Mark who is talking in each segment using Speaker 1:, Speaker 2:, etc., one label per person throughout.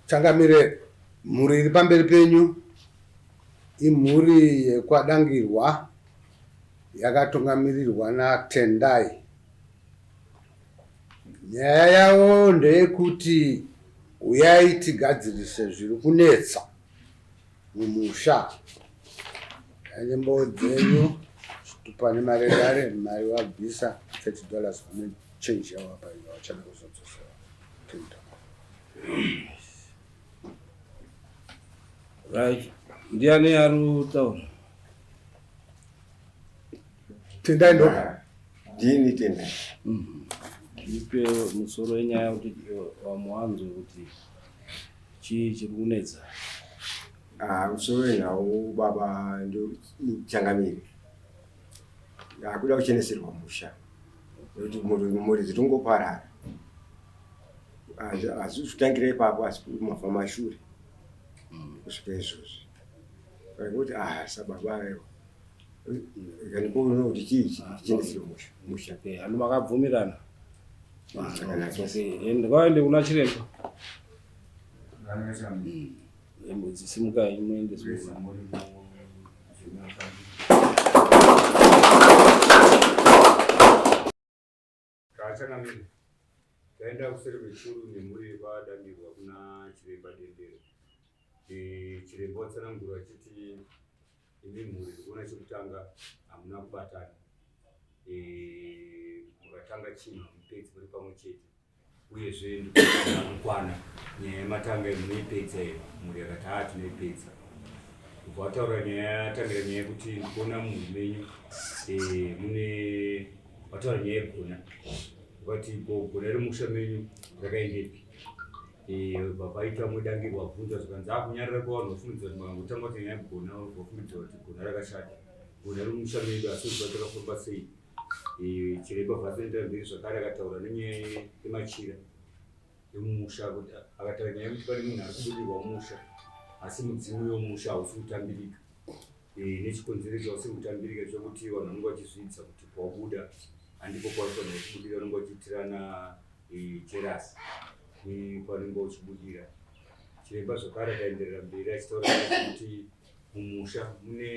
Speaker 1: Changamire, mhuri iri pamberi penyu imhuri yekwaDangirwa yakatungamirirwa naTendai. Nyaya yavo ndeyekuti uyai tigadzirise zviri kunetsa mumusha. Nyembo dzenyu chitupa nemaredare mari wabvisa 30 dollars kune change yawapa iyo wachada kuzodzosera. Tenda.
Speaker 2: Right. Ndiani ari kutaura?
Speaker 1: Tendai ndo.
Speaker 3: Ndini Tendai.
Speaker 2: Ipe musoro wenyaya kuti vamuwanzwe kuti chii chiri kunetsa.
Speaker 3: Ah, musoro wenhau baba ndo changamire. Akuda kucheneserwa musha. Nekuti mhuri dziri kungoparara. Hazvisi kutangira ipapo asi kumabva mashure. Kusvika izvozvi. Kuti ah sababa aiwa. Kanikuona kuti chii chicheneserwa musha. Musha.
Speaker 2: Okay, handi makabvumirana.
Speaker 3: Zvakanaka.
Speaker 2: Okay, and ngaende kuna chiremba. Simukai muende simukai.
Speaker 4: Tachangamire, taenda kuseri kwechuru nemhuri yekwaDangirwa kuna Chiremba Dendere. E, Chiremba watsanangura achiti imi mhuri ndikuona chekutanga hamuna kubatana. E, mukatanga chinhu hamupedzi muri pamwe chete. Uyezve ndikuona kukwana nyaya yematanga iyi munoipedza here? Mhuri yakati haa tinoipedza. Ubva wataura nyaya yatangira nyaya yekuti ndikuona mumhuri menyu eh, mune wataura nyaya yegona ukati gona remusha menyu rakaendepi? Eh, ubva paita mudangirwa wabvunza zvikanzi akunyarara kwevanhu vafungidzira kuti makangotanga kuti nyaya yegona vafungidzira kuti gona rakashata gona remusha medu asi kuti takafamba sei? Eh, chiremba vazoendera mberi zvakare akataura nenyaya yemachira emumusha kuti akataura nyaya yekuti pane munhu ari kubudirwa mumusha asi mudzimu wemusha hausi kutambirika eh, nechikonzero chausi kutambirika chekuti vanhu vanenge vachizviidza kuti pawabuda handipo pawaifanira kuchibudira vanenge vachiitirana eh, jerasi nepanenge uchibudira chiremba zvakare akaenderera mberi achitaura kuti mumusha mune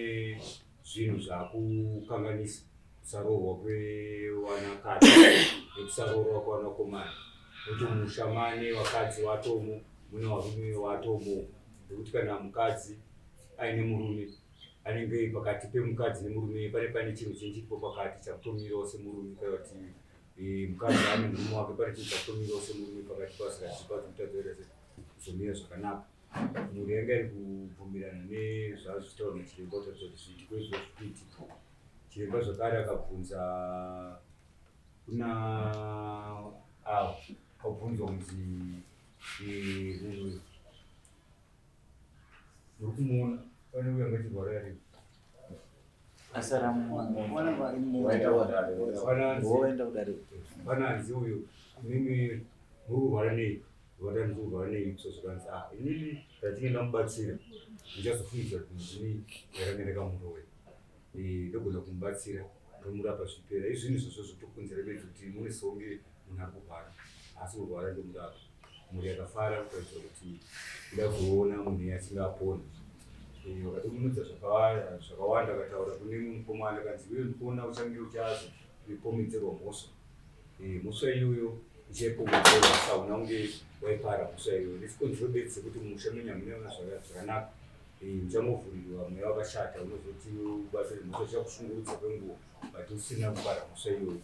Speaker 4: zvinhu zvakukanganisa kusaroorwa kwevanakadzi nekusaroorwa kwevanakomana nekuti musha mane vakadzi vatomo mune varume vatomo nekuti kana mukadzi aine murume anenge pakati pemukadzi nemurume pane pane chinhu chinenge chiripo pakati chakutomirawo semurume kana kuti eh, mukadzi ane murume wake pane chinhu chakutomirawo semurume pakati pasikazipa kutadza kuzomira zvakanaka Mhuri yanga iri kubvumirana nezvazvo zvichitaurwa nachiremba kutaridza kuti zviitiko izvo zviri kuitika. Chiremba zvakare akabvunza kuna avo kwabvunzwa kunzi eh, munhu uyu muri kumuona pane uyo anga achirwara aripo pananzi uyu imimi muri kurwara nei vatanzi kurwara nei so zvikanzi ah inini ndatinge ndamubatsira ndichazofungidzira kuti ndini ndakange ndakamuroya eh, ndogona kumubatsira ndomurapa zvipera izvinhu izvozvo zvotokonzera bedzi kuti mune songe munhu ari kurwara asi kurwara ndomurapa mhuri yakafara kutaridza kuti kuda kuona munhu achinge apona eh, vakatomudza zvakawanda akataura kune mukomana akanzi iwe ndikuona uchange uchazo ipomidzerwa mhosva eh, mhosva iyoyo ichaipomedzerwa asi hauna kunge waipara mhosva iyoyo nechikonzero bedzi sekuti musha menyamune zvakanaka eh, uchangovhurirwa mweya wakashata unozoti ubatsire mhosva ichakushungurudza kwenguva but usina kupara mhosva iyoyo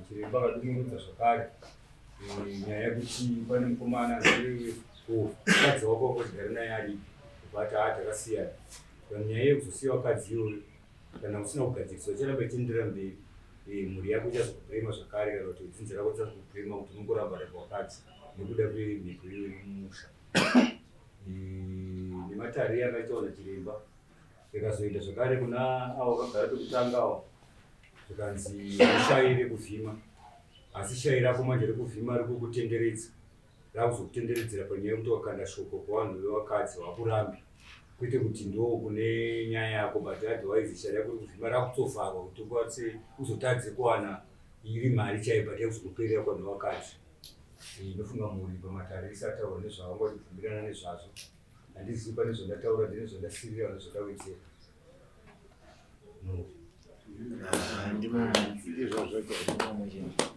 Speaker 4: Chiremba akadumurudza zvakare nyaya yekuti pane mukomana mukadzi wako wakochigara naye aripi but haa takasiyana nyaya yekuzosiya vakadzi iyoyo kana usina kugadziriswa icharamba ichienderera mberi mhuri yako ichazokupurema zvakare kana kuti dzinza rako richazokupurema kuti unongoramba ramba vakadzi nekuda kwemhiko iyoyo mumusha nematare akaitawo nachiremba ikazoenda zvakare kuna avo vakagara pekutanga avo zvikanzi shai rekuvhima asi shai rako manje rekuvhima rikukutenderedza rakuzokutenderedzera panyaya yekuti wakanda shoko kuvanhu vevakadzi vakurambi kwete kuti ndo kune nyaya yako but otherwise shai rako rekuvhima rakutovharwa kuti ukwanise uzotadze kuwana iri mari chaiyo but yakuzokuperera kuvanhu vevakadzi. Ndofunga mhuri pamatare isataura nezvavanga vachibvumirana nezvazvo. Handizivi pane zvandataura, ndine zvandasirira nezvandawedzera.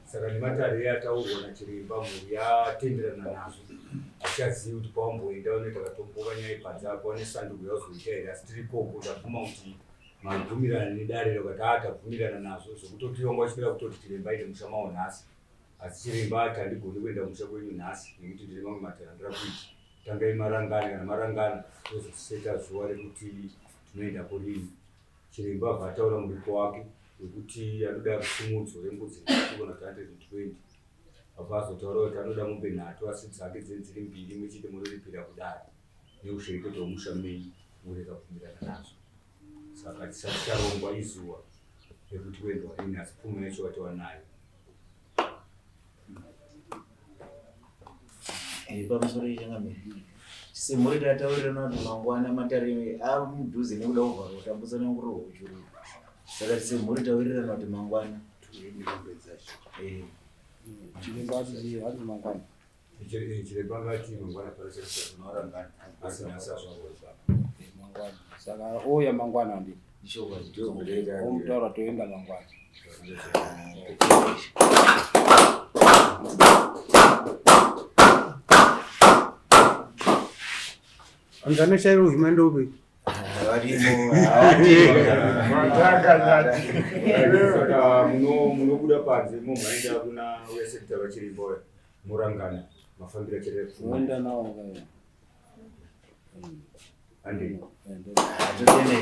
Speaker 4: Saka nematare ataurwa nachiremba mhuri yatenderana nazvo. Hatichazivi kuti pawamboenda unoita katomboka nyaya ipanze apo wane sanduko yazoita here asi tiri ikoko tabvuma kuti mabvumirana nedare rakati haa tabvumirana nazvo zvekutoti vanga vachipera kutoti chiremba ine musha mawo nhasi asi chiremba ati handigoni kuenda kumusha kwenyu nhasi nekuti ndine mamwe matare andira kuita tangai marangana kana marangana tozoseta zuva rekuti tinoenda kurini chiremba abva ataura muripo wake wekuti anoda rusumudzo rembudzi nhatu kana kuti 120 abva azotaura kuti anoda mombe nhatu asi dzake dzinenge dziri mbiri imwe chete munoripira kudare neusherekete hwemusha menyu murega kubvumirana nazvo saka tisati tarongwa izuva rekuti kuendwa rini asi pfuma yacho watova nayo
Speaker 5: eh, pamusoro yechangamire semhuri tataurirana kuti mangwana matare amudhuze nekuda kuvharwa kutambutsananguriro kuchirungu saka semhuri tawirirana kuti mangwana eh.
Speaker 2: Chiremba mangwana
Speaker 4: Chiremba ngati mangwana parasaranga asi nhasi azvarwa.
Speaker 2: Mangwana. Saka ouya mangwana ndi. Omutaura toenda mangwana.
Speaker 1: Anzana chairo himando
Speaker 4: Saka munobuda panze momhaenda kuna uya sekita vachiremba uya. Murangana mafambiro achiri
Speaker 2: pfuma. Wenda nawo kaya.
Speaker 4: Andi.
Speaker 5: Totende.